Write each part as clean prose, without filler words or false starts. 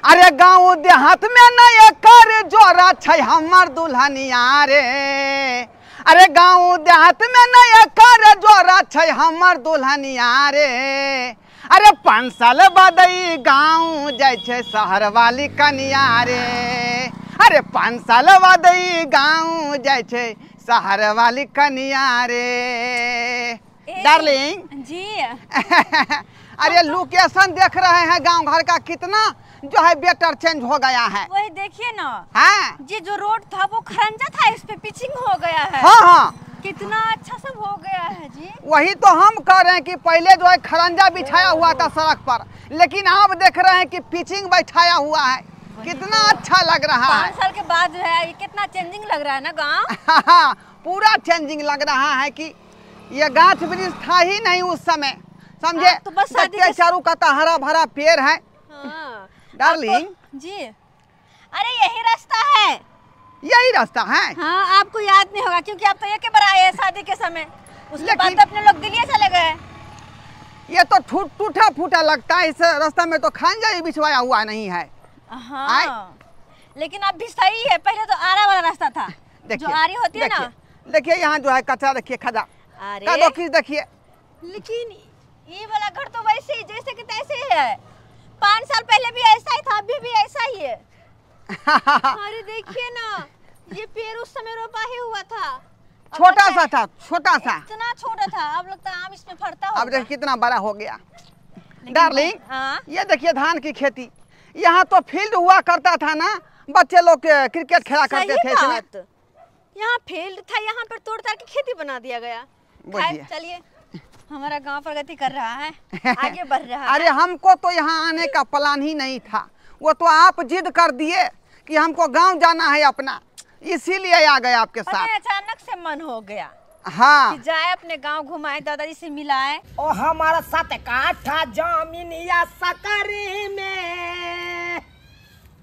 अरे गाँव देहात में न एकर जोरा छै हमर दुल्हनिया रे। अरे गाँव देहात में न एकर जोरा छै हमर दुल्हनिया रे। अरे 5 साल बाद ई गाँव जाइ छै शहर वाली कनिया रे। अरे 5 साल बाद ई गाँव जाइ छै शहर वाली कनिया रे। डार्लिंग जी अरे लोकेशन देख रहे हैं गांव घर का कितना जो है बेटर चेंज हो गया है। वही देखिए ना। हाँ जी, जो रोड था वो खरंजा था, इस पे पिचिंग हो गया है। हाँ हाँ, कितना अच्छा सब हो गया है जी। वही तो हम कह रहे हैं कि पहले जो है खरंजा बिछाया हुआ था सड़क पर, लेकिन आप देख रहे हैं कि पिचिंग बैठाया हुआ है। कितना अच्छा लग रहा है। 5 साल के बाद जो है कितना चेंजिंग लग रहा है ना गाँव। पूरा चेंजिंग लग रहा है कि ये गाछ वृक्ष था ही नहीं उस समय, समझे। तो बस शादी चारू कता हरा भरा पेड़ है। हाँ। डार्लिंग जी, अरे यही रास्ता है, यही रास्ता है। हाँ, आपको याद नहीं होगा क्योंकि आप तो एक बार आए हैं शादी के समय, उसके बाद तो अपने लोग दिल्ली चले गए। ये तो टूटा फूटा लगता है, इस रास्ता में तो खंजा ही बिछवाया हुआ नहीं है। हाँ, लेकिन अब भी सही है, पहले तो आरा वाला रास्ता था, जो आरी होती है ना। देखिए यहाँ जो है कचरा, देखिए खदा, अरे देखिए। लेकिन ये वाला घर तो वैसे ही जैसे कि तैसे ही है, 5 साल पहले भी ऐसा ही था, अभी भी ऐसा ही है। अरे देखिए ना, ये पेड़ उस समय रोपा ही हुआ था, छोटा सा था, छोटा सा, इतना छोटा था, अब लगता है आम इसमें फरता होगा। अब देखिए कितना बड़ा हो गया। डार्लिंग ये देखिए धान की खेती, यहाँ तो फील्ड हुआ करता था ना, बच्चे लोग क्रिकेट खेला करते थे इसमें। यहाँ फील्ड था, यहाँ पर तोड़ ताड़ के खेती बना दिया गया। चलिए, हमारा गांव प्रगति कर रहा है, आगे बढ़ रहा है। अरे हमको तो यहाँ आने का प्लान ही नहीं था, वो तो आप जिद कर दिए कि हमको गांव जाना है अपना, इसीलिए आ गए आपके साथ। अचानक से मन हो गया। हाँ, कि जाए अपने गांव घुमाए, दादाजी से मिलाए। ओ हमारा 7 काठा जमीन या सकरी में,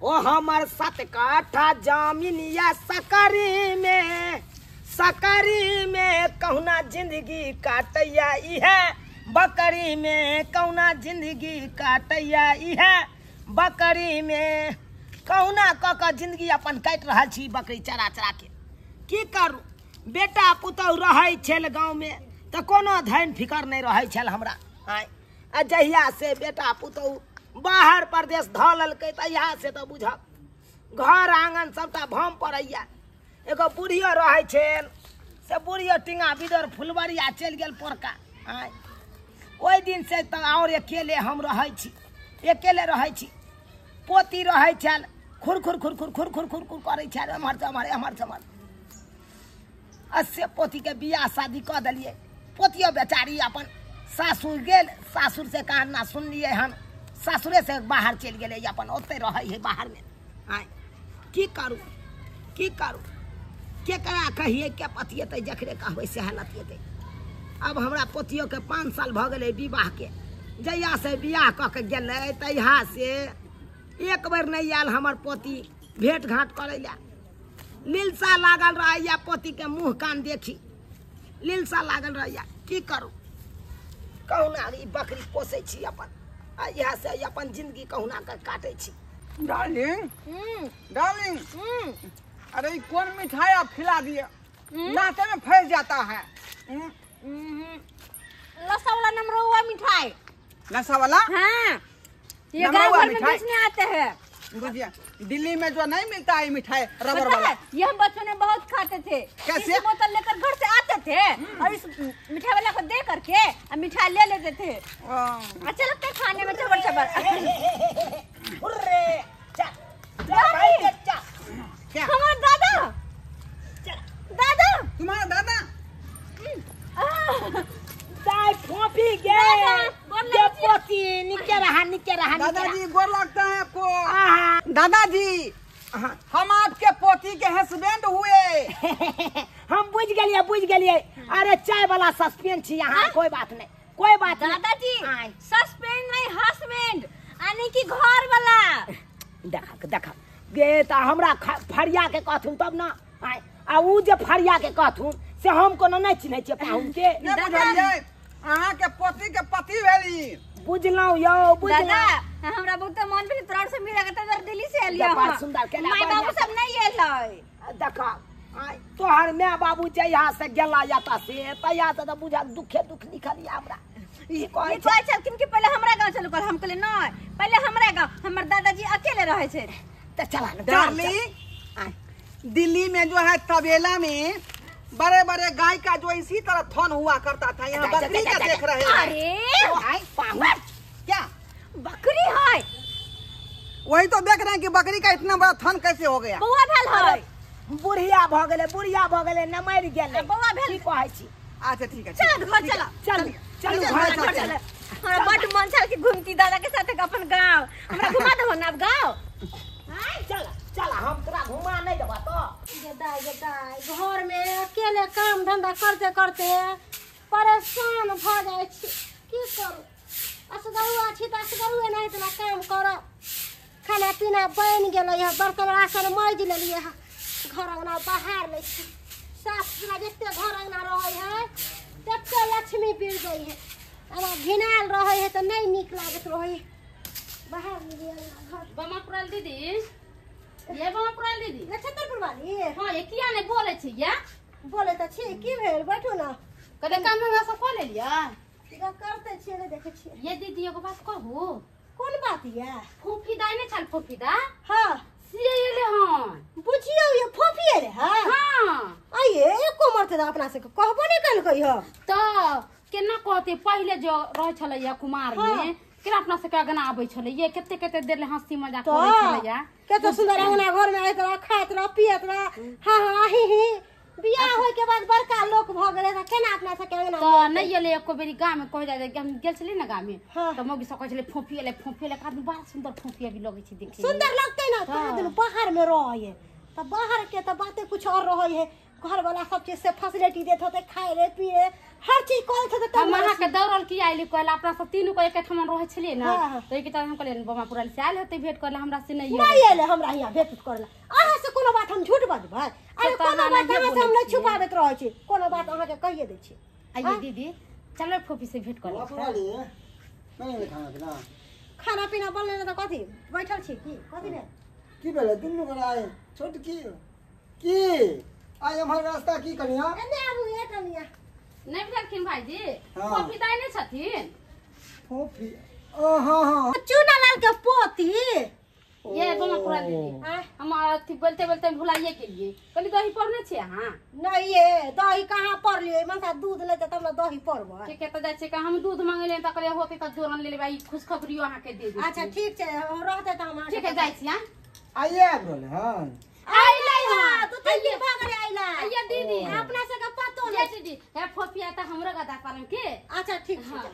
ओ हमार 7 काठा जमीन या सकरी में, सकरी में कहुना जिंदगी काटैया इहे बकरी में, कहुना जिंदगी काटैया इहे बकरी में, कहुना क क जिंदगी अपन काटि रहल छी बकरी चरा चरा के। की करू, बेटा पुतहु रहै छल गाँव में तऽ कोनो धन फिकर नहीं रहै छल हमरा। आँय, आ जहिया से बेटा पुतहु बाहर परदेश धऽ लेलकै तहिया से तऽ बुझब घर आंगन सबटा भम पड़ैया। एगो बुढ़ियो रहै छल, से बुढ़ियो टींगा बिदर फुलबरिया चलि गेल पोरका। आँय, ओहि दिन से तऽ आओर अकेले हम रहै छी, अकेले रहै छी। पोती रहै छल, खुर खुर खुर खुर खुर खुर खुर खुर करै छल एम्हर से एम्हर, एम्हर से एम्हर। आ से पोतीके बियाह शादी कऽ देलियै, पोतियो बेचारी अपन सासुर गेल, सासुर से कहाँ ना सुनलियै हन, सासुरे से बाहर चलि गेलै, अपन ओतहि रहै है बाहरमे। आँय, की करू, की करू, केकरा कहियै, के पतियेतै, जकरे कहबै सएह लतियेतै। अब हमरा पोतियोके 5 साल भऽ गेलै विवाहके, जहियासँ बियाह कऽ के गेलै तहियासँ एक बेर नहि आयल हमर पोती भेँट घाँट करै लए। लिलसा लागल रहैया पोतीके मुँह कान देखी, लिलसा लागल रहैया। की करू, कहुना ई बकरी पोसै छी अपन, आ इएह से अपन जिंदगी कहुना के काटै छी। डार्लिंग, डार्लिंग, अरे ये कौन मिठाई आप खिला दिए, दांते में फंस जाता है। लसा वाला नमरुआ मिठाई, लसा वाला? हाँ, ये गांव घर में बेचने आते हैं। बुझिए, दिल्ली में जो नहीं मिलता है मिठाई रबर वाला, ये हम बचपन में बहुत खाते थे। कैसे? बोतल लेकर घर से आते थे और इस मिठाई वाला को दे करके और मिठाई ले लेते थे। अच्छा लगता है खाने में, चबर चबर। हमारा दादा, दादा, तुम्हारा दादा फोपी गए, पोती निके रहा, निके रहा। दादाजी गोर लगता है आपको। दादाजी हम आपके पोती के हस्बैंड हुए। हम बुझ गेलिए, बुझ गेलिए। अरे चाय वाला सस्पेंस छी यहाँ, कोई बात नहीं, कोई बात नहीं। दादाजी सस्पेंस नहीं, हस्बैंड यानी कि घर वाला। देखा देखा गे त हमरा फरिया के कहथुन तब ना। आ उ जे फरिया के कहथुन से हम कोनो नहीं चिन्है छियै पाहुन के। नहि बुझलियै, अहाँ के पोती के पति भेली। बुझलहुँ यौ, बुझलहुँ। दादा हमरा बहुत मन भेल तोरा से मिले के, तोरा केलियै बड़ सुंदर केला। My बाबू सब नहीं एलै। देखा तोहर my बाबू जहिया से गेला या से तहिया से त बुझा दुखे दुख लिखल या हमरा। ई कहै छलखिन कि पहिले हमरा गांव चलू, कर हम कहलियै नहीं पहिले हमरा गांव, हमर दादाजी अकेले रहै छै। त चला न डार्लिंग, दिल्ली में जो है तबेला में बड़े बड़े गाय का जो इसी तरह थन हुआ करता था, यहाँ बकरी का देख रहे हैं। अरे क्या बकरी है? वही तो देख रहे हैं कि बकरी का इतना बड़ा थन कैसे हो गया। बौआ भेल है, बुढ़िया भ गेलै, बुढ़िया भ गेलै, न मरि गेलै, बौआ भेल। की कहै छी? अच्छा ठीक है, चल घर चला, चल चल घर चल। हमरा बड मन छल कि घूमती दादा के साथ अपन गांव, हमरा घुमा देबो न अब गांव। चल चल, हम तोरा घुमा नहीं देबा तो। दाई दाई घर में अकेले काम धंधा करते करते परेशान भ जाइ छी, की करू? असगरुआ छी त असगरुए नहीं इतना काम करब। खाना पीना बनि गेलै है, बर्तन बासन माजि लेलियै है, घर अंगना बहार लै छी, साफ सुथरा जते घर अंगना रहै है तते लक्ष्मी बिर जाइ है। एना घिनायल रहै है त नहीं नीक लागैत रहै है। बाहर निकल घर। बमापुरल दीदी, ये बमापुरल दीदी नक्षत्रपुर वाली। हां, ये किया नहीं बोले छी? या बोले त छी, की भेल? बैठू ना। कने काम धंधा सब क लेलियै? करते छियै, नहीं देखै छियै। ये दीदी एगो बात कहू? कोन बात या? फूफी दाइ नहीं छल फूफी दा? हां से एले हन। बुझियौ ये फूफी एले? हां हां। आइए एको मरते अपना से कहबो नहीं कलकै ह। त केना कहते, पहिले जो रहै छलै या कुमार में केना अपना से अंगना आबै छलै, ये कते कते देर ले हंसी मजाक करै छलै या। कते सुंदर अंगना घर में आइत रह, खाइत रह, पियत रह, हां हां ही ही। बियाह होय के बाद बड़का लोक भ गेलै त केना अपना से अंगना त नहीं एले एको बेरी गांव में। कह जाय हम गेल छली ना गांव में त मौगी सब कहै छलै फोफी एले फोफी एले, आदमी बड़ा सुंदर फोफी अभी लगै छै देखे। सुंदर लगतै ना, कहाँ दिन बाहर में रहै त बाहर के त बाते कुछ और रहै है। घर वाला सब चीज से फैसिलिटी देत होते, खाए रे पिए हर चीज करैत होते। हम अहाँ के दौड़ल की आइली कहला अपना सब तीनू को एक ठाम रहै छलियै ना, त एक ठाम हम कहलियै बमापुरल से आयल होते भेंट करला, हमरा से नहीं नहीं एले हमरा हियां भेंट करला। अहाँ से कोनो बात हम झूठ बजबै? अरे कोनो बात अहाँ से हम नहीं छुपाबैत रहै छी, कोनो बात अहाँ के कहिए दै छी। आइए दीदी चलो फोफी से भेंट करला। नहीं खाना पीना, खाना पीना बनलै त कथी बैठल छी की कथी ने की भेलै? दुनू गोरा आइ छोट की की आइ हमर रास्ता की कनिया? एने आबू ए कनिया। नहीं बुझलखिन भाईजी, फोफी दाइ नहीं छथिन? फोफी ओ हां हां चूना लाल के पोती। ये बमापुरल दीदी हम अथी बोलते बोलते भुलाइए गेलियै। कहली दही पड़ने छै अहाँ? नहीं ये दही कहाँ पड़लियै, मनसा दूध लेतै तब ने दही पड़बै। के के त जाइ छै, हम दूध मंगेलियै त कहलियै होतै त जोरन ले लेबै, ई खुशखबरियो अहाँ के दे दी। अच्छा ठीक छै, रहतै त हम। ठीक है जाइ छी। हां आइए आबि रहलै हन। आइलै हां, तू तीन दिन भ गेलै आइला। आइए दीदी, अपना सबके पतो नहीं। ये दीदी हे फोफिया त हमरो गदा करम के। अच्छा ठीक छै।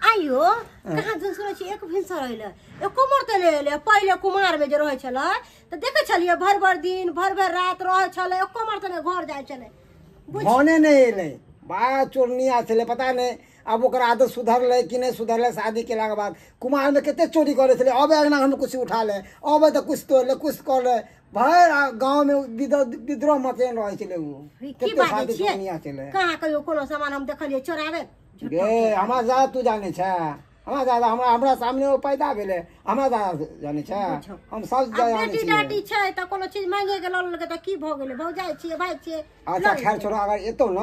आइयो कहाँ दिन सुनै छी एक भिनसर अइलै, एको मरते नहि एलै। पहिले कुमार में जे रहै छलै त देखै छलियै भरि भरि दिन भरि भरि रात रहै छलै, एको मरते नहि घर जाइ छलै। भने नहि एलै, बड़ा चोरनिया छलै, पता नहि आब ओकर आदत सुधरलै कि नहि सुधरलै। शादी केलाके बाद कुमार में कते चोरी करै छलै, अबै अंगना घरमे कुछ उठा ले, अबै तऽ कुछ तोड़ ले, कुछ कर ले, भरि गाँव में विद्रोह मचेने रहै छलै उ। की बाजै छियै? कहाँ कहियो कोनो सामान हम देखलियै चोराबे? गे हमरा ज्यादा तू जानै छै, हमरा ज्यादा हमरा हमरा सामने ओ पैदा भेलै, हमरा ज्यादा जानै छै, हम सब जानै बेटी डाटी छै त कोनो चीज मांगे के लऽ लेलकै त की भऽ गेलै? भौजाइ छियै, भाइ छियै। अच्छा खैर छोड़ो, अगर एतौ न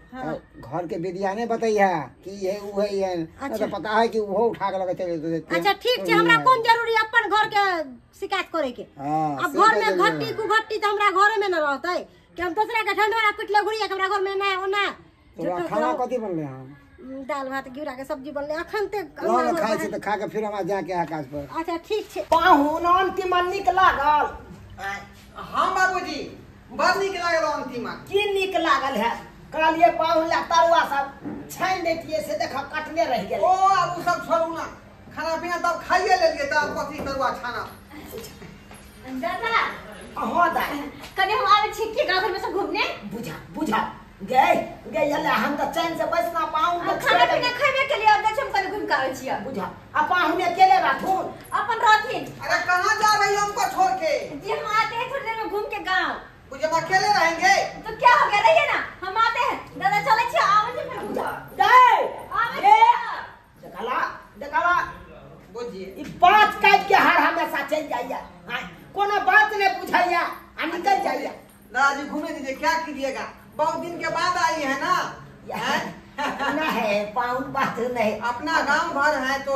घर के विधिया नहीं बतैया कि ये उ है ये, तो पता है कि वो उठा के लगे चले जेतै। अच्छा ठीक छै, हमरा कोन जरूरी अपन घर के शिकायत करे के? अब घर में घट्टी कुघट्टी त हमरा घरे में न रहतै कि हम दोसरा के ढंढोरा पिटले घुरिया के हमरा घर में ना ओना। तोरा खाना कथी बनलै हन? दाल भात घिउरा के सब्जी बनलै अखन ते। खाइ छी त खा के फिर हमरा जाके आकाश पर। अच्छा ठीक छै। पाहुन अंतिम नीक लागल? हां बाबूजी बड़ नीक लागल अंतिम। की नीक लागल है? कहलिए पाहुन ला तरुआ सब छानि दैतियै से देख कटने रहि गेलै। ओ आब उ सब छोड़ू ना, खाना पीना तब खाइए लेलियै तब कथी तरुआ छाना। दादा हां दाइ कने हम आबै छी की गाँव घर में सब घूमने? बुझा बुझा गए गए अल्लाह, हम त चैन से बैस ना पाऊं। खाना पीना खेबे के लिए अब हम कने घूम के आबै छी। बुझा आ पाहुन अकेले रहथुन? अपन रहथिन। अरे कहां जा रही हो हमको छोड़ के? जी हम आते हैं थोड़ी देर में घूम के गांव। बुझे हम अकेले रहेंगे तो क्या हो गया? रहिए ना, हम आते हैं। दादा चले छी आवे छी फिर। बुझा गए आवे देखला देखला बुझिए ई पांच काट के हर हमेशा चल जाइए। कोनो बात नहीं बुझाइया आ निकल जाइया। दादाजी घूमे दीजिए, क्या कीजिएगा, बहुत दिन के बाद आई है ना। ना है पाउन बात नहीं, अपना गांव घर है तो।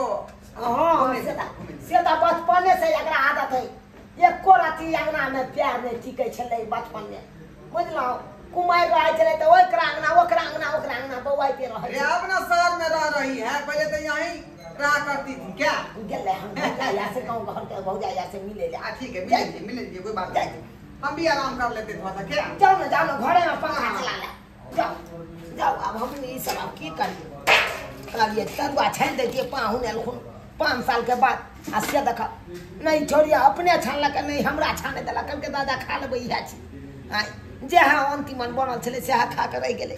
हाँ से तो बचपने से एकरा आदत है, एको राति अंगना में प्यार नहीं टिकै छलै बचपन में, बुझलहुँ। कुमारि रहै छलै तऽ ओकरा अंगना ओकरा अंगना ओकरा अंगना बौआइते रहै। अपना शहर में रह रही है, पहले तो यहीं रहा करती थी क्या। गेलै हम भौजाइया से गाँव घर के भौजाइया से मिले ले। ठीक है मिले मिले लीजिए, कोई बात नहीं, हम भी आराम कर लेते थोड़ा सा। क्या जाओ ना जाओ ना, घरे में पंखा चला ले, जाओ जाओ। अब हम ई सब अब की करिए, कहलिए तरुआ छानि दैतियै पाहुन एलखुन 5 साल के बाद, आ से देख नहीं छोड़िया अपने छानलक नहीं हमरा छाने देलक, कहलकै दादा खा लेबै इएह छी। आँय जेहा अंतिमन बनल छलै सएह खा कऽ रहि गेलै।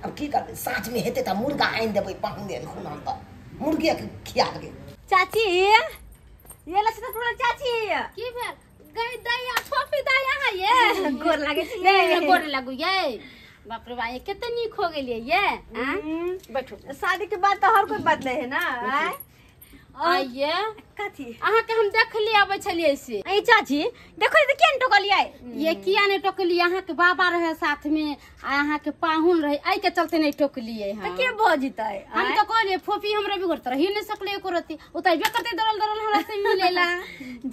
अब की करबै, साँझमे हेतै तऽ मुर्गा आनि देबै, पाहुन एलखुन हम तऽ मुर्गेके खिया देबै। चाची ये लक्ष्मण चाची की भेल गई दैया छोपी दैया है ये गोर लागे छी, गोर लागू ये। बाप रे बा, ये कते नीक हो गेलियै ये। बैठो, शादी के बाद तो हर कोई बदले है ना। आइए कथी अहाँ के हम देखली आबै छलियै से। ए चाची देखो त केन टोकलियै ये, किया नहीं टोकलियै? अहाँ के बाबा रहे साथ में आ अहाँ के पाहुन रहे, एहि के चलते नहीं टोकलियै हम। त के बजतै? हम तो कहलियै फोफी हमरा बिगड़ त रही नहीं सकले एको रति, उ त अइबे करतै दौड़ल दौड़ल हमरा से मिलेला।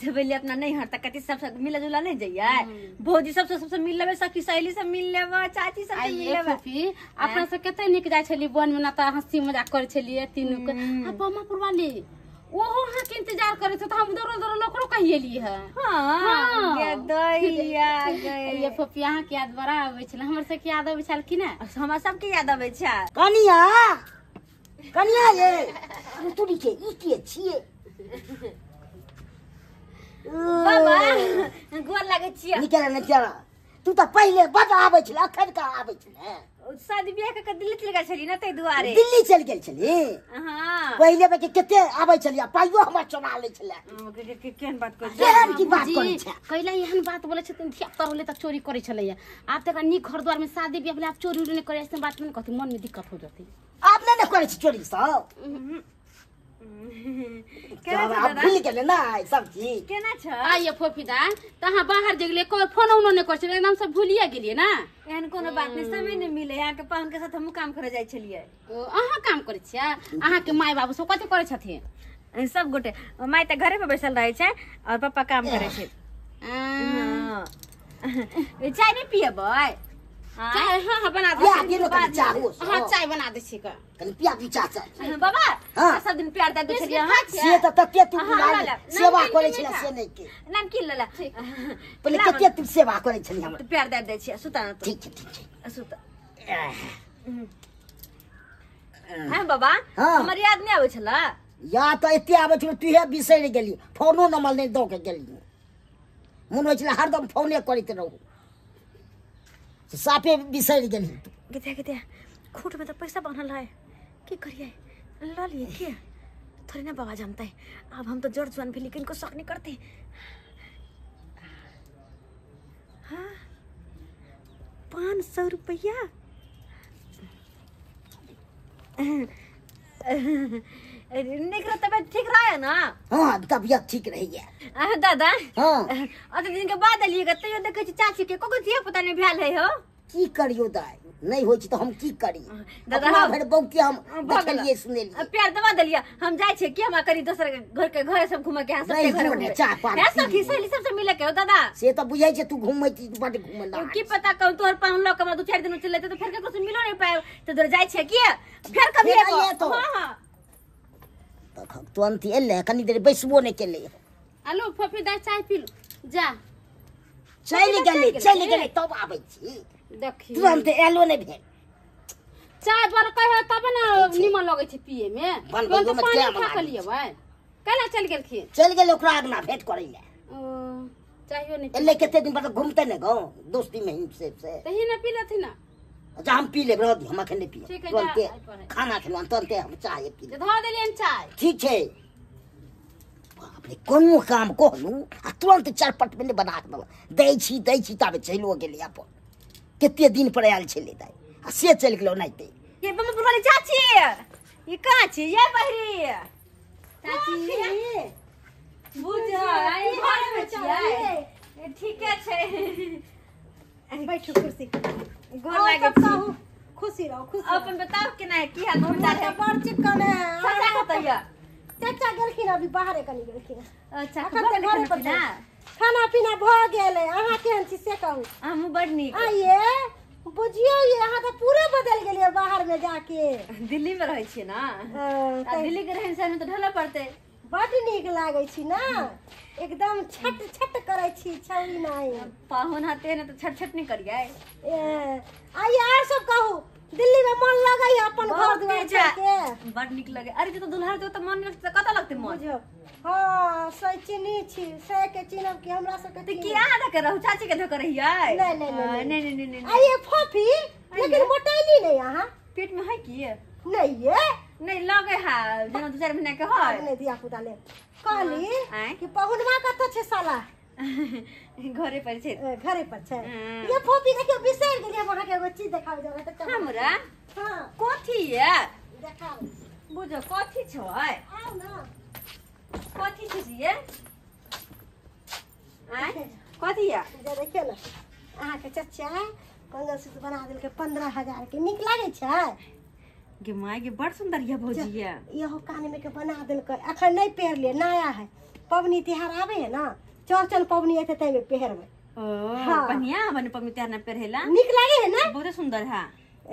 जबेली अपना नहीं हर त कथी सब से मिला जुला नहीं जइयै, भौजी सब से सबसे मिल लेबै, सखी सहेली सब मिल लेबै, चाची सब से मिल लेबै। फोफी अपना से कते नीक जाइ छलियै वन में ना, त हंसी मजाक करै छलियै तीनू के। आ बमापुर वाली ओहो अहाँ के इंतजार करे थे, तो हम दौड़ल दौड़ल ओकरो कहिएली है। हाँ गदैया गए। ये फोफी अहाँ के याद बड़ा आबै छल, हमर सबके याद आबै छल कि ना? हमरा सबके याद आबै छै। कनिया कनिया ये तुरी के ई के छियै बाबा, गोर लागै छियै। निकल निकल, तू तऽ पहिले बड आबै छल, अखन कहाँ आबै छल? शादी बियाह के दिल्ली चलि गेल छली ना, ताहि दुआरे दिल्ली चलि गेल छली। हां पहिले बे के कते आबै छली, पाइयो हमर चोरा लै छले। केहन बात करै केहन की बात करै छै? कैला एहन बात बोलै छथिन, धिया पुता होले तक चोरी करै छलैया। आब तक नीक घर द्वार में शादी बियाह भेलै, आब चोरी उरी नहि करै, ऐसन बात नहि कहती, मन में दिक्कत हो जतै। आब नहि ने करै छै चोरी सब, केना भूल गेलै ना सब चीज। केना छै आइए फोफी दा, त अहाँ बाहर जे गेलियै कोई फोन उनो नहि करै छलै, एकदम सब भूलिए गेलियै ना। एहन कोनो बात नहि, समय नहि मिले। अहाँ के पाहुन के साथ हमहूँ काम करे जाइ छलियै। ओ अहाँ काम करै छियै? अहाँ के माय बाबू सब कथी करै छथिन? सब गोटे, माय तऽ घरे पर बैसल रहै छै और पापा काम करै छै। चाय नहि पियबै? चाय हाँ हाँ बना दे। हाँ चाय बना दे छी कनी पिया पी चाचा। बाबा सब दिन प्यार दे छलियै हां, से त तते तू सेवा करै छला से नहीं के नाम की लला पहिले कते तू सेवा करै छली हमरा, तू प्यार दे दे छी। सुता ना तू। ठीक छै ठीक छै सुता। हां बाबा हमर याद नहीं आबै छला? या त एते आबै छल, तू हे बिसरि गेली, फोनो नंबर नहीं दऽ के गेली। मन होइ छला हरदम फोने करैत रहू, साफे बिसरि गेली। गते गते खूट में तो पैसा बान्हल है, की करिए ल लिए के थोड़ी ना बाबा जानते। अब हम तो जड़ जुआन भी लेकिन को शक नहीं करते। हाँ 500 रुपया निकल, तबियत ठीक रहा है ना? हाँ तबियत ठीक रही है दादा। हाँ अते दिन के बाद एलियै तैयो देखै छी चाची के कोको धिया पुता नहीं भेल है हो। की करियो दाइ, नहीं होइ छै तऽ हम की करी दादा? अपना भरि बहुते हम देखलियै सुनेलियै, प्यार दबा देलियै। हम जाइ छियै कि हमरा करी दोसर घर के घर सब घूमे के, सबके घर घूमे चाय पान है, सखी सहेली सबसे मिले के हो दादा। से तऽ बुझै छै तू घूमै छी बड घूमल, की पता कहूं तोहर पाहुन लऽ के हमरा 2-4 दिन चलि जेतै तऽ फेर ककरो से मिलो नहीं पाएब, तऽ उधर जाइ छियै कि फेर कभी एबो। हां हां तखन तुरंत एलै, कनी देर बैसबो नहि केलै। आलो फोफी दाइ चाय पीलू जा। चलि गेलै चलि गेलै तब आबै छी, देखी तुरंत एलो नहि भेल। चाय बड़ कहे तब ना निमन लगै छै पिए में। तुरंत पानी खा के लियबै। केना चलि गेलखिन? चलि गेलै ओकरा अंगना भेंट करै लए। ओ चाहियो नहि एलै, कते दिन बाद घूमतै ने गाँव दोस्ती में से तही ने पी लेथिन ना। अच्छा हम पी लेब, रह दी, हम अखन नहि पियब। तुरंते खाना खेलहुँ तुरंते हम चाय पी लेब। धऽ देलियनि चाय। ठीक छै। बाप रे कोनो काम कहलहुँ आ तुरंत चरपट में बना के देलक। दै छी ताबे चलिओ गेलै अपन। कते दिन पर आयल छलै दाइ आ से चलि गेलै ओनाहिते। ये बमपुर वाली चाची ये कहाँ छी? ये बहरी चाची बुझ आई घर में छियै। बैठू कुर्सी गोर लागे छी। खुशी रहो खुशी। अपन बताओ केना है, की हाल समाचार है? बड़ चिकन है। चाचा कतऽ ये? चाचा गेलखिन अभी बाहरे कनी गेलखिन। अच्छा घरे पर ना खाना पीना भ गेलै। अहाँ केहन छी से कहू? हमहूँ बड़ नीक। आइए बुझियौ ये अहाँ तऽ पूरे बदल गेलियै बाहर में जाके। दिल्ली में रहै छियै ना, दिल्ली के रहन सहन में तऽ ढलऽ पड़तै। बड नीक लागै छी ना, एकदम छट छट करै छी छौरी नाई। पाहुन हते ने तऽ छट छट नहीं करियै। आइए आर सब कहू, दिल्ली में मन लगै है अपन घर दुआर छोड़ के? बड नीक लगे। अरे जतऽ दुल्हा जो तऽ मन नहीं लगतै कतऽ लगतै मन? बुझियौ हाँ से चिन्ही छी से के चिन्हब कि हमरा सबके तऽ की अहाँ धऽ के रहू, चाची के धऽ के रहियै? नहीं नहीं नहीं नहीं नहीं नहीं। आइए फोफी लेकिन मोटैली नहीं अहाँ? पेट में है की? नहीं ये नहीं लगे है जेना 2-4 महीना के है। नहीं धिया पुता ले कहली कि पहुनवा कतऽ छै साला? घरे पर छै। घरे पर छै। ये फोफी देखियौ बिसरि गेलियै हम अहाँके एगो चीज देखाबै जाबै तऽ हमरा। हां कथी ये देखाउ। बुझो कथी छै? आउ ना कथी छै ये? आय कथी ये? जे देखियौ ना अहाँके चचा मंगलसूत्र बना देलकै 15,000 के। नीक लागै छै? गे my गे बड़ सुंदर ये भौजी ये। इहो कान में के बना देलकै, अखन नहीं पहिरलियै, नया है। पबनी तिहार आबै है ना, चौरचन पबनी एते तैमे पहिरबै। ओ बढ़िया बने पबनी तिहार ना पहिरेला। नीक लागे है ना? बहुत सुंदर है,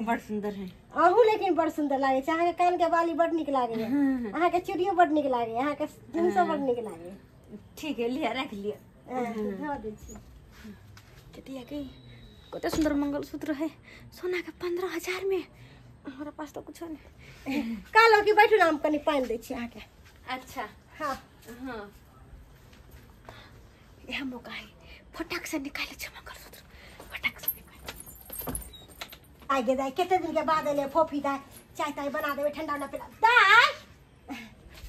बड़ सुंदर है। अहूँ लेकिन बड़ सुंदर लागे छै। अहाँके कान के बाली बड़ नीक लागे है, अहाँके चूड़ियो बड़ नीक लागे है, अहाँके जींसो बड़ नीक लागे है। ठीक है लिया रख लिया धो दै छी। चटिया के कते सुंदर मंगलसूत्र है सोना के 15,000 में। हमरा पास तो कुछ नहीं। कहलहुँ कि बैठू ना, हम कनि पानि दै छी अहाँके। अच्छा हाँ हाँ यह मौका है फटाक से निकाले छै मंगलसूत्र, फटाक से निकाल। आइ गे दाइ कते दिन के बाद एलै फोफी दाइ, चाय ताय बना देबै ठंडा उंडा पिला दाइ।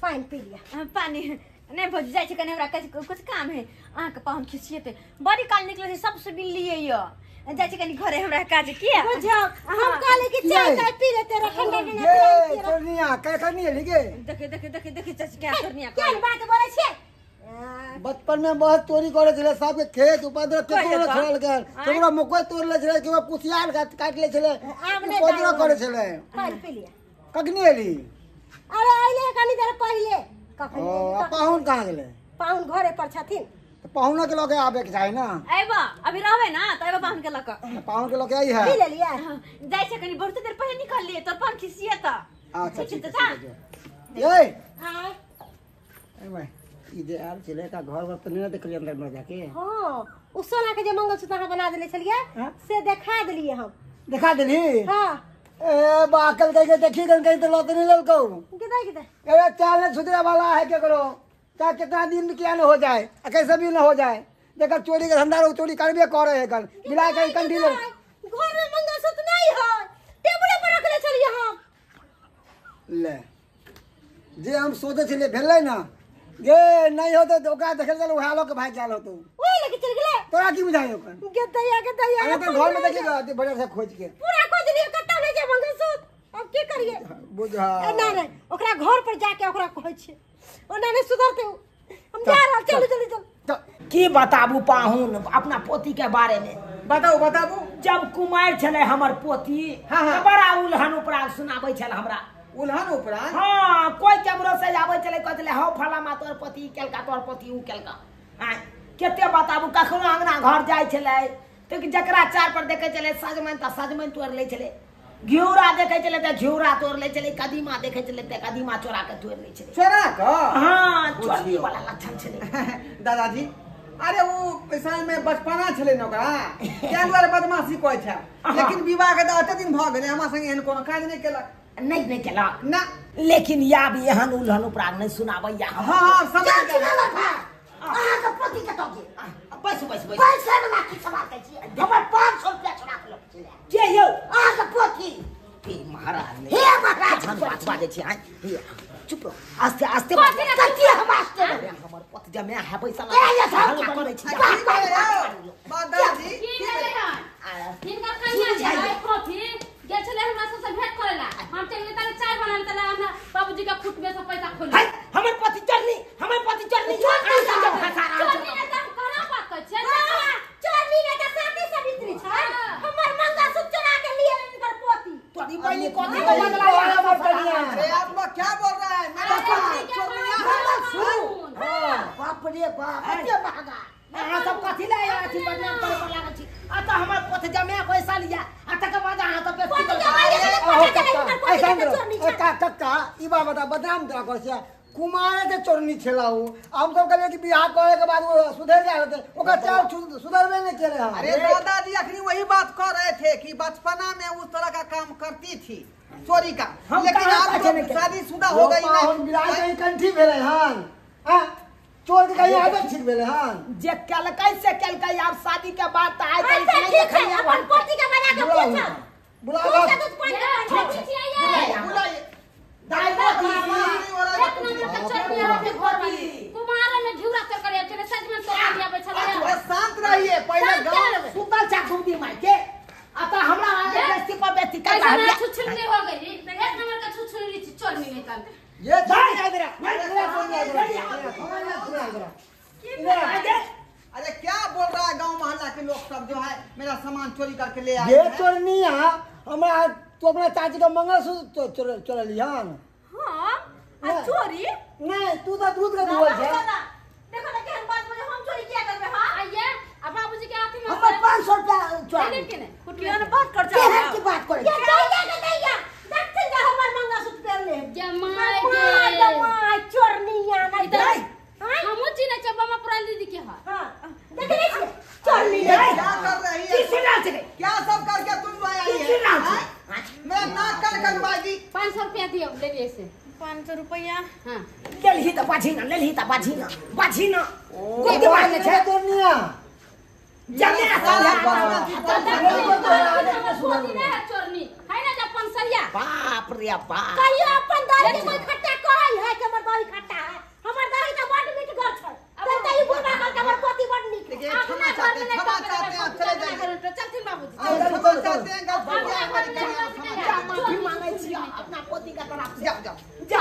पानि पी लिअ। पानि नहीं भौजी जाइ छै कनि हमरा कुछ काम है। अहाँके पाहुन खिसियेतै बड़ी काल निकलै छै सबसे मिललियै ये। जाइ छै कनि घरे हमरा काज किया बुझौ। हम कहले कि चाय ताय पी लेते रह ठंडा ठंडा। ये चोरनिया कखनी एली गे? देखे देखे देखे देखे चाची क्या चोरनिया केहन बात बोलै छियै? बचपन में बहुत चोरी करे छलै, सबके खेत उपद्रव केकरो छोड़ल गेल, केकरो मकई तोड़ ले छलै, केकरो कुसियार काटि ले छलै, उपद्रव करे छलै। पानि पी लिअ। कखनी एली? अरे अइले कनि देर पहिले। कखनी? ओ पाहुन कहाँ गेलै? पाहुन घरे पर छथिन। पाहुना के लके आबे के चाही ना। अइबा अभी रहबै ना त अइबा पाहुन के लके। पाहुन के लके आई है। पी लेलियै? जाइ छै कनि बहुत देर पहिले निकललियै तोर पाहुन खिसिए त। अच्छा ठीक ठीक छै। ए हां ए भाई ई जे आर छलै का घर वर त नहीं देखलियै अंदर में जाके। हां उ सोना के जे मंगलसूत्र अहाँ बना देले छलियै से देखा देलियै हम। देखा देली? हां। ए बाकल कह के देखी गन कहीं तो लत नहीं ललकौ। किदा किदा? अरे चाल ने सुधरे वाला है केकरो, चाहे कितना दिन किया न हो जाए आ कैसे भी न हो जाए। जेकर चोरी के धंधा रहो चोरी करबे करे है कल मिला के कंठी ले। घर में मंगलसूत्र नहीं है, टेबुल पर रखले छलियै हम। ले जे हम सोचे छलियै भेलै ना, जे नहीं होते तो ओकरा देखल चल उहा लोग के भाग जाल होतो। ओए लेके चल गेलै। तोरा की बुझाइ ओकर? गे दैया गे दैया। अरे तो घर में देखी बढ़िया से खोज के पूरा खोज लियै कतौ नहीं छै मंगलसूत्र। अब की करिए? बुझा ना नहीं ओकरा घर पर जाके ओकरा कहै छियै, ओना नहीं सुधरते। हम जा रहल, चलू चलू चलू। की बताबू पाहुन अपना पोती के बारे में? बताऊ बताबू। जब कुमार छलै हमर पोती। हाँ, हाँ। बड़ा उलहन उपराग सुनाबै छल हमरा। उलहन उपराग? हाँ कोई केमरो से आबै छलै कहै छलै हौ फलामा तोर पोती केलका तोर पोती उ केलका। आँय कते बताबू। कखनो अंगना घर जाइ छलै तऽ जकरा चार पर देखै छलै सजमनि तऽ सजमनि तोड़ि लै छलै, घिउरा देखै छलै तऽ घिउरा तोड़ि लै छलै, कदीमा देखै छलै तऽ कदीमा चोरा के तोड़ि लै छलै। चोरा कऽ? हाँ चोरी वाला लक्षण छलै। दादाजी अरे वो पैसा में बचपना छलै ने ओकरा, तें दुआरे बदमाशी कहै छै। लेकिन विवाह के तऽ एते दिन भऽ गेलै हमरा संगे एहन कोनो काज नहि केलक। नहीं नहीं केलक ना। लेकिन या भी एहन उलहन उपराग नहीं सुनाबैया। हाँ हाँ समझ गेल। अहाँके पोती कतऽ गेल? बैस बैस बैस। पैसा वाला की सवाल कहै छी? हमर 500 रुपया चोरा के लऽ चलि आयल। के यौ? अहाँके पोती। हे महाराज, हे महाराज, हम बात बाजै छी। आँय हे चुप रहो, आस्ते आस्ते बाजू। कथी हम आस्ते रहबै? हमर पोती जमे है पैसा लगा करै छी। दादाजी की भेलै हन? हिनकर कनिया जे है फोफी गेल छलै हमरा सबसे भेंट करेला। हम चलि गेलियै ताले चाय बनाले ताले हमरा बाबूजी के खुटबे से पैसा खोली। हमर पति चढ़नी, हमर पति चढ़नी। चढ़नी ने तऽ हम केना बात कहै छियै? चढ़नी ने तऽ साथी सावित्री छै। चोरनी कथी के बदला अरे आप लोग क्या बोल रहा है? मेरा चोरनिया है। बाप रे बाप, कते महंगा। अहाँ सब कथी ले अथी बदनाम करे पर लागल छी। आ त हमर पोथ जमे पैसा लिया आ तकर बाद अहाँ सब बेइज्जती ऐसा कक्का ई बात बता, बदनाम तोरा करै छियै? कुमारे के चोरनी छेला उ, हम सब कहलियै कि बियाह करे के बाद वो सुधर जाय होते, ओकर चाल सुधरबे नहीं केले हम। अरे दादाजी अखनी वही बात कर रहे थे कि बचपना में उस तरह का काम करती थी चोरी का, लेकिन अब शादीशुदा हो गई ना, बियाह के कंठी भेलै हन, हां चोर के कहीं आदत ठीक भेलै हन। जे केलकै से केलकै, आब शादी के बाद त आइ काल्हि नहीं देखलियै। अपन पोती के बना के पूछ, बुला बुलाइए दाई पोती एक नंबर के चोरनी है घर वाली। कुमार में घिउरा तर करे छले, सजमन तो लिया आबै छले। शांत रहिए, पहले गांव सुतल चा घूमदी माय के आ त हमरा बेइज्जती पर बेइज्जती कर रहल है। छुछुनरी हो गई, एक नंबर के छुछुनरी छी चोरनी नहीं कर। ये जाए इधर इधर इधर। अरे क्या बोल रहा है गांव मोहल्ला के लोग सब जो है मेरा सामान चोरी करके ले आए। ये चोरनिया हमरा तू अपना चाची का मंगलसूत्र चोरली हन। हां आ चोरी नहीं, तू तो दूध का दुआल छे। देखो ना केहन बात बोले, हम चोरी किया करबे? हां आइए आ बाबूजी के हाथ में हमर 500 रुपया चोरी के ने केहन बात कर जा, केहन की बात करे? ये दैया के दैया देखते जा हमर मंगलसूत्र पहन ले। जमाई जमाई चोरनिया नहीं दे, हमहु चिन्है छै बमा पुरान दीदी के। हां हां देखले छी चोरनिया क्या कर रही है? की सुना छै? क्या सब करके तुम जो आई है? सुना छै? मेरा नाक कर कटवाएगी। 500 रुपया दियो ले लिए से। 500 रुपया? हां लेलही त बाझी ना, लेलही त बाझी ना, बाझी ना। गोदी मारने छै चोरनिया जमे चोरनी है ना जब 500। बाप रे बाप, कहियो अपन दाई के कोई खट्टा कहै है कि हमर दाई खट्टा है? हमर दाई त बड मीठ घर छै, त ई बुढ़ा घर के हमर पोती बड नीक। देखिए क्षमा चाहते हैं, क्षमा चाहते हैं, आप चले जाइए। चलथिन बाबूजी, क्षमा चाहते हैं, गलती हो गई हमारी, माफी मांगै छी अपना पोती के तरफ से। जाओ जाओ जा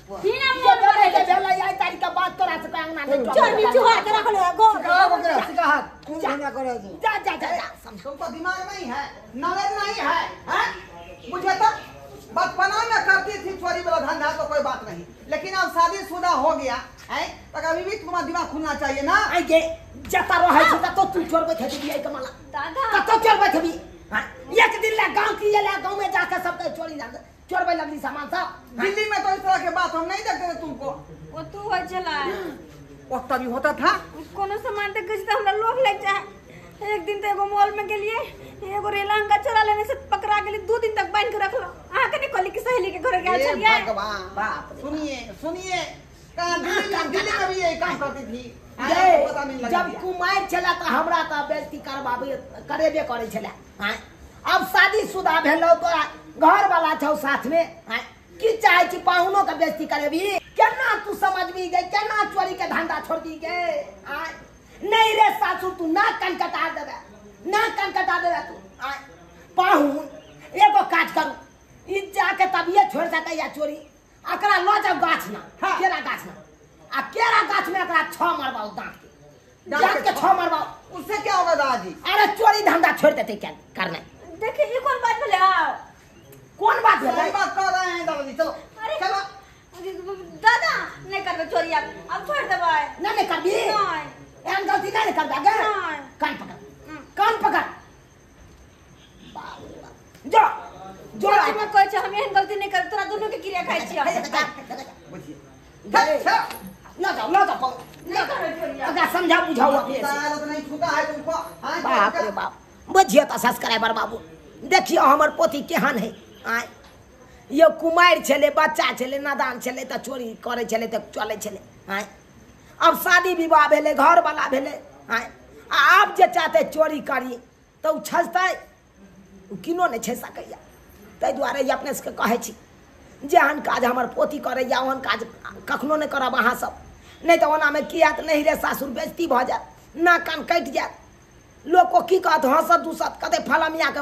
बिना मोल के भेलै आइ तारीख के बात तोरा से अंगना नहीं चोरनी चुहा के रखले है गो ओकरा सिखा हाथ तू धंधा करे छै। जा जा जा, तुमको दिमाग नहीं है, नॉलेज नहीं है, हैं? मुझे तो बचपना में करती थी चोरी वाला धंधा तो कोई बात नहीं, लेकिन अब शादीशुदा हो गया है तो अभी भी तुम्हारा दिमाग खुलना चाहिए ना। आई के जता रहै छै ततो तू चोरबै थेबी आई कमाला दादा, ततो चोरबै थेबी। हां एक दिन ला गांव की ला गांव में जाके सबके चोरी चोरबै लगली सामान सब। दिल्ली में तो इस तरह के बात हम नहीं देखते थे तुमको। वो तू हो चला वो तभी होता था, कोनो सामान तक गज त हमरा लोभ लग जाए। एक दिन तो एगो मॉल में गेलिए, एगो रेलांगा चोरा लेने से पकड़ा गेली, 2 दिन तक बांध के रखलो। अहाँ के नहीं कहली कि सहेली के घर गेल छलिए? भगवान बाप, सुनिए सुनिए, कहां दिल्ली में भी यही काम करती थी। पता नहीं लगा जब कुमार छला त हमरा त बेइज्जती करबाबे करेबे करै छला। हां अब शादीशुदा भेलौ तोरा घर वाला छौ साथ में, हां की चाहे छी पाहुनो के बेइज्जती करेबी? केना तू समझबी गे, केना चोरी के धंधा छोड़ दी गे? हां नहीं रे सासू, तू ना कान कटा देबे, ना कान कटा देबे तू। आ पाहुन एगो काज करू, ई जाके तबियत छोड़ सकैया चोरी, एकरा ल जाओ गाछ ना। हाँ। केरा गाछ ना, आ केरा गाछ में एकरा 6 मरबाओ, दांत के, दांत के 6 मरबाओ। उससे क्या होगा दादाजी? अरे चोरी धंधा छोड़ देते क्या करना। देखिए ये कौन बात भेलै? कौन बात भेलै? सही बात कर रहे हैं दादाजी। चलो अरे चलो दादा, नहीं करबै चोरी अब, अब छोड़ देबै। ना नहीं करबी, नहीं एहन गलती नहीं करबे गे। कान पकड़, कान पकड़, जो जो हम कहै छै हम एहन गलती नहीं करब, तोरा दोनों के क्रिया खाइ छियै। बुझिए ल जाओ, ल जाओ, नहीं करबै चोरी। अगर समझा बुझाओ अपने से। तो नहीं छूटा है तुमको। हां बाप रे बाप, बुझियो त सब्सक्राइबर बाबू, देखियो हमर पोती केहन है। आय यो कुमारि छलै, बच्चा छलै, नादान छलै, त चोरी करै छलै त चलै छलै। आय अब शादी विवाह भेलै, घर वाला भेलै, आय आब जे चाहते चोरी करी त उ छजतै, उ किनो नहि छजि सकैया। ताहि दुआरे अपने सबके कहै छी जेहन काज हमर पोती करैया ओहन काज कखनो नहि करब अहाँ सब, नहीं तऽ ओनामे की हैत, नहीं रे सासुर बेइज्जती भऽ जायत, नाक कान कटि जायत, लोक को की कहत, हँसत दूसत, कहतै फला मियाँके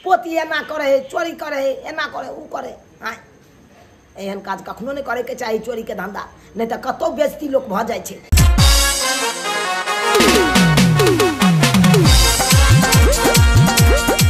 पोती एना करै है, चोरी करै है, एना करै उ करै। आँय एहन काज कखनो नहि करैके चाही चोरीके धन्धा, नहि तऽ कतहु बेइज्जती लोक भऽ जाइ छै।